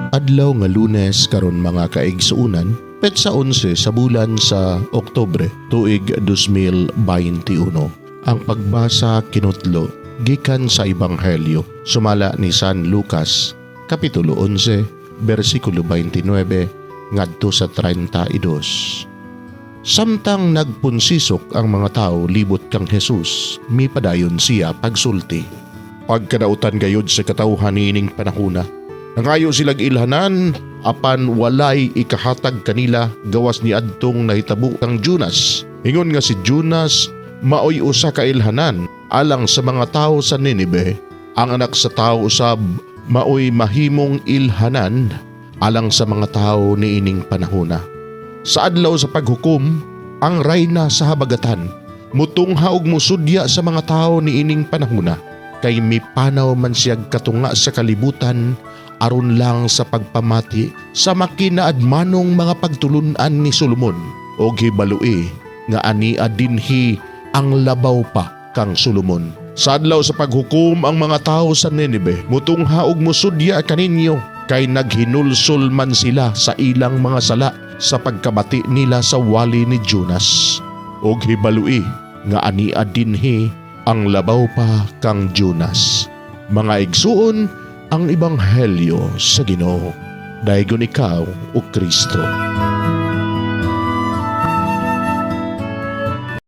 Adlaw nga Lunes karon, mga kaigsuunan, petsa 11 sa bulan sa Oktubre, tuig 2021. Ang pagbasa kinutlo gikan sa Ebanghelyo sumala ni San Lucas, kapitulo 11, bersikulo 29 ngadto sa 32. Samtang nagpunsisok ang mga tao libot kang Jesus, mipadayon siya pagsulti. Pagkadautan gayud sa katawhan niining panahuna. Nangayo silag ilhanan, apan walay ikahatag kanila gawas ni adtong nahitabo kang Jonas. Ingon nga si Jonas maoy usa ka ilhanan alang sa mga tao sa Ninive, ang Anak sa Tao usab maoy mahimong ilhanan alang sa mga tao niining panahona. Sa Adlaw sa Paghukom, ang rayna sa habagatan mutungha og musudya sa mga tao niining panahona, kay mipanaw man siyag katunga sa kalibutan aron lang sa pagpamati sa makinaadmanong mga pagtulunan ni Solomon, og hibaloi nga ania dinhi ang labaw pa kang Solomon. Sa Adlaw sa Paghukom, ang mga tao sa Nineve mutungha og musudya kaninyo, kay naghinulsol man sila sa ilang mga sala sa pagkabati nila sa wali ni Jonas. Og hibaloi nga ania dinhi ang labaw pa kang Jonas. Mga igsuon, ang ebanghelyo sa Ginoo. Daygon ikaw, O Kristo.